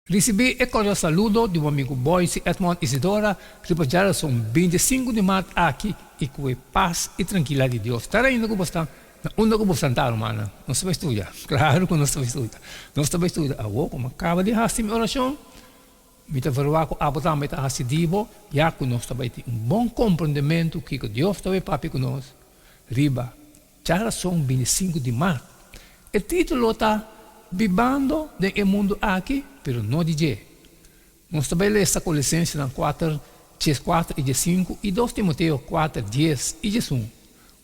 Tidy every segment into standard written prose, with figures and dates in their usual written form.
Risibí e kordial saludo di bo amigu Boyce Edmond Isidora riba djarason 25 di mart aki i ku e pas i trankilidat di Dios ta reina ku bo sta na unda ku bo sta rumannan. Nos ta bai studia? Klaru ku nos ta bai studia. Nos ta bai studia awor ku mi a kaba di hasi mi orashon. Mi ta verwagt ku abo tambe ta hasi di bo, ya ku nos ta bai tin un bon komprendementu kiko Dios ta bai papia ku nos riba Djarason 25 di mart. E título ta Bibando den e mundu aki, pero no di dje. Nos ta bai lesa Kolosensenan 4, 14 i 15 i 2 Timoteo 4, 10 i 11.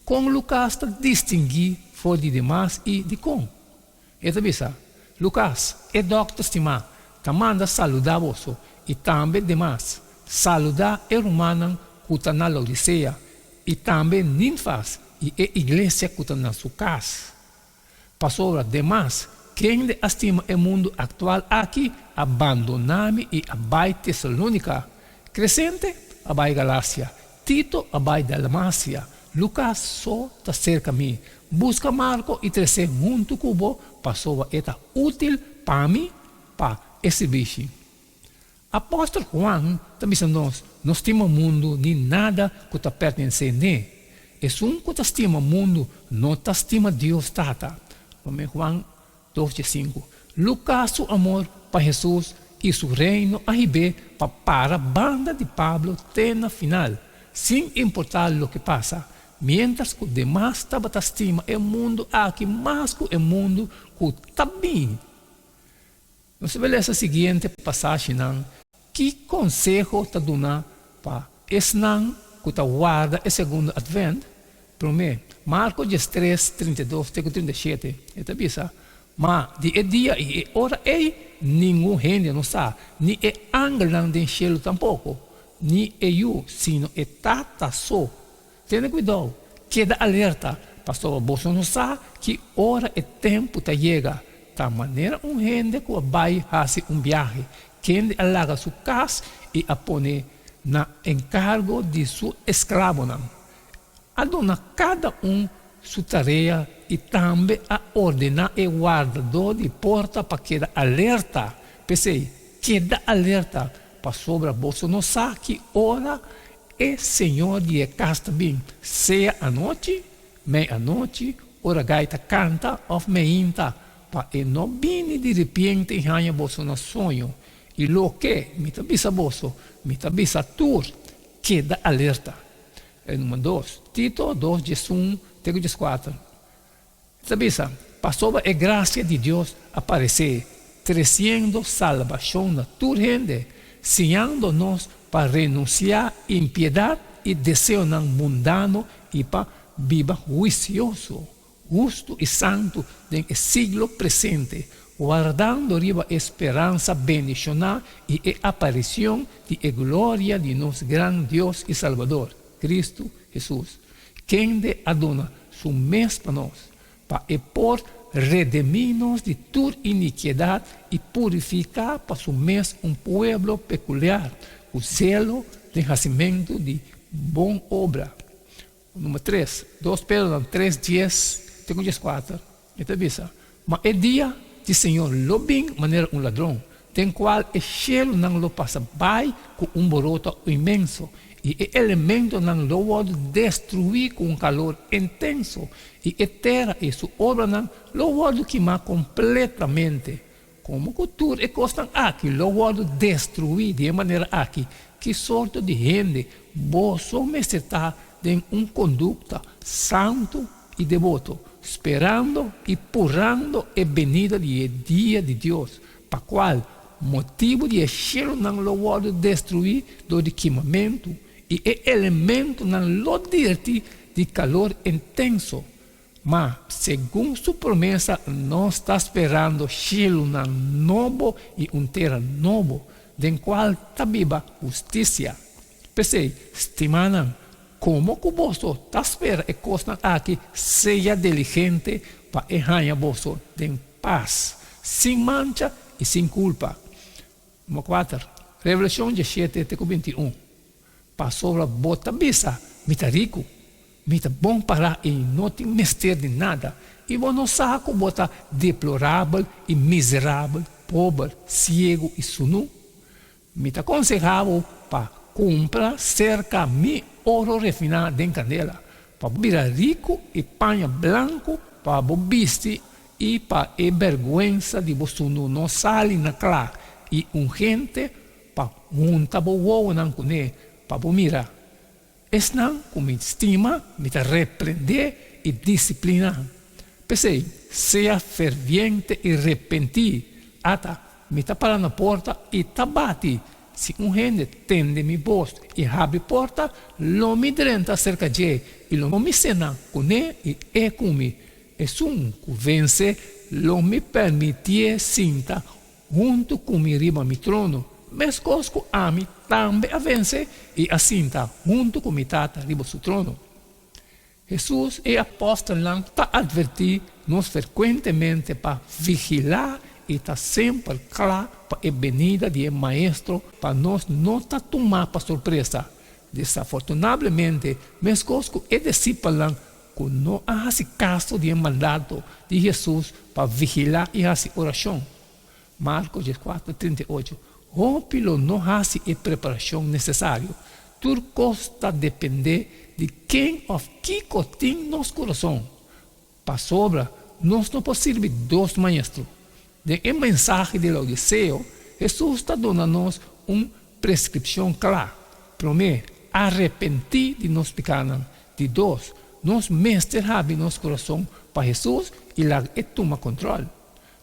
Kon Lukas ta distinguí for di demas i dikon? E ta bisa, Lukas, e dòkter stimá, ta manda saludá boso i tambe Demas. Saludá e rumannan ku ta na Laodisea i tambe Ninfas i e iglesia ku ta na su kas. Pasobra Demas, kende a stima e mundu aktual aki, a bandoná mi i a bai Tesalónika. Kresente a bai Galasia, Tito a bai Dalmasia, Lukas so ta serka mi. Buska Marko i tres'é huntu ku bo, pasobra e ta útil pa mi pa e sirbishi. Apòstel Huan ta bisa nos, No stima mundu ni nada ku ta pertenesé n'e. Esun ku ta stima mundu no ta stima Dios Tata. Promé Huan 2:5. Lukas su amor pa Hesus i su Reino a hib'é pa para banda di Pablo te na final, sin importá loke pasa, miéntras ku demas tabata stima e mundu aki mas ku e mundu ku ta bini. Nos ta lesa siguiente pasashinan. Ki konseho ta duna pa esnan ku ta warda e segundo Advent? Promé, Marko 13, 32 te ku 37, e ta bisa, Ma di e dia i e ora ei ningun hende no sa, ni e angelnan den shelu tampoko, ni e Yu, sino e Tata so. Tene kuidou, keda alerta, pasobra boso no sa ki ora e tempu ta yega. Ta manera un hende ku a bai hasi un biahe, kende a laga su kas i a pone na enkargo di su esklabonan. A duna kada un su tarea i tambe a ordená e wardadó di porta pa keda alerta. P'esei, keda alerta, pasobra boso no sa ki ora e señor di e kas ta bin, sea anochi, mei anochi, ora gai ta kanta òf meinta, pa e no bini di repente i haña boso na soño. I loke mi ta bisa boso, mi ta bisa tur, keda alerta. E number dos, Tito 2, 11 te ku 14, ta bisa, Pasobra e grasia di Dios a paresé, tresiendo salbashon na tur hende, siñando nos pa renunsiá impiedat i deseonan mundano i pa biba huisioso, hustu i santu den e siglo presente, wardando riba e speransa bendishoná i e aparishon di e gloria di nos gran Dios i Salbador, Kristu Hesus, kende a duna su mes pa nos, pa e por redemí nos di tur inikiedat i purifiká pa su mes un pueblo pekuliar, ku zelo den hasimentu di bon obra. Number 3, 2 Pedronan 3, 10 te ku 14, e ta bisa, Ma e dia di Señor lo bin manera un ladron, den kual e shelunan lo pasa bai ku un boroto inmenso, i e elementonan lo wòrdu destruí ku un kalor intenso, i e tera i su obranan lo wòrdu kimá kompletamente. Komo ku tur e kosnan aki lo wòrdu destruí di e manera aki, ki sorto di hende boso mester ta den un kondukta santu i deboto, sperando i purando e benida di e dia di Dios, pa kual motibu di e shelunan lo wòrdu destruí dor di kimamentu i e elementonan lo dirti di kalor intenso? Ma, segun su promesa, nos ta sperando shelunan nobo i un tera nobo, den kual ta biba hustisia. P'esei, stimánan, komo ku boso ta spera e kosnan aki, sea diligente pa e haña boso den pas, sin mancha i sin kulpa. Number 4, Revelashon 17 te ku 21. Pasobra bo ta bisa, Mi ta riku, mi ta bon pará i no tin mester di nada, I bo no sa ku bo ta deplorabel i miserabel, pober, siegu i sunú? Mi ta konsehá bo pa kumpra serka mi oro refiná den kandela, pa bo bira riku i paña blanku pa bo bisti i pa e bèrgwensa di bo sunú no sali na kla i un hende pa hunta bo wowonan kuné pa bo mira. Esnan ku mi stima, mi ta reprendé i disipliná. P'esei, sea ferviente i repentí. Ata, mi ta para na porta i ta bati. Si un hende tende mi bos i habri porta, lo mi drenta serka dje i lo mi sena kuné i e ku mi. Esun ku vense, lo mi permitié sinta Huntu ku mi riba mi trono, meskos ku ami tambe a vense i a sinta huntu ku mi Tata riba su trono. Hesus i e apòstelnan ta atvertí nos frekuentemente pa vigilá i ta semper kla pa e benida di e Maestro pa nos no ta tumá pa sorpresa. Desafortunablemente, meskos ku e disipelnan ku no a hasi kaso di e mandato di Hesus pa vigilá i hasi orashon. Marko dieskuater, 38, Hopi lo no hasi e preparashon nesesario. Tur kos ta dependé di ken òf kiko tin nos kurason. Pasobra nos no por sirbi dos maestro. Den e mensahe di Laodiseo, Hesus ta duna nos un preskripshon kla. Promé, arepentí di nos pikánan. Di dos, nos mester habri nos kurason pa Hesus i laga e tuma kontròl.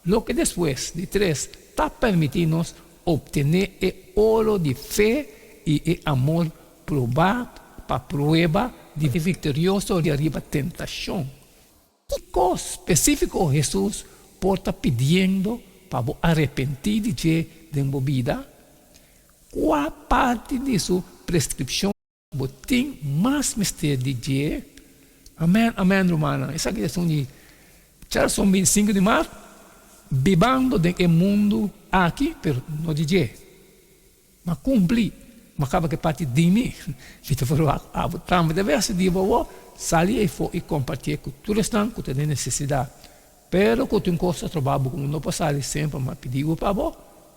Loke despues, di tres, ta permití nos optené e oro di fe i e amor probá pa prueba di viktorioso riba tentashon. Ki kos spesífiko Hesus por ta pidiendo pa bo arepentí di dje den bo bida? Kua parti di su preskripshon bo tin mas mester di dje? Amèn, amèn, rumannan. Esaki ta esun di djarason 25 di mart, bibando den e mundu aki, pero no di dje. M'a kumpli, m'a kaba ku e parti di mi. Mi ta ferwagt abo tambe ta wèsi di bo awor, sali eifó i kompartié ku tur esnan ku ta den nesesidat. Pero ku tin kos ta troba bo ku no por sali semper, m'a pidi bo pa bo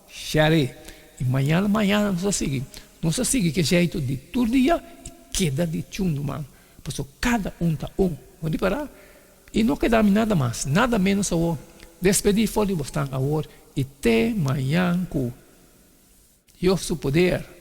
share. I mañana mañana nos ta sigui. Nos ta sigui ku e jeitu di tur dia i keda di chundu man, pasobra kada un ta un. Bo ripará? I no keda mi nada mas, nada ménos awor. Despedí for di bosnan awor i te mañan ku. Dios su poder.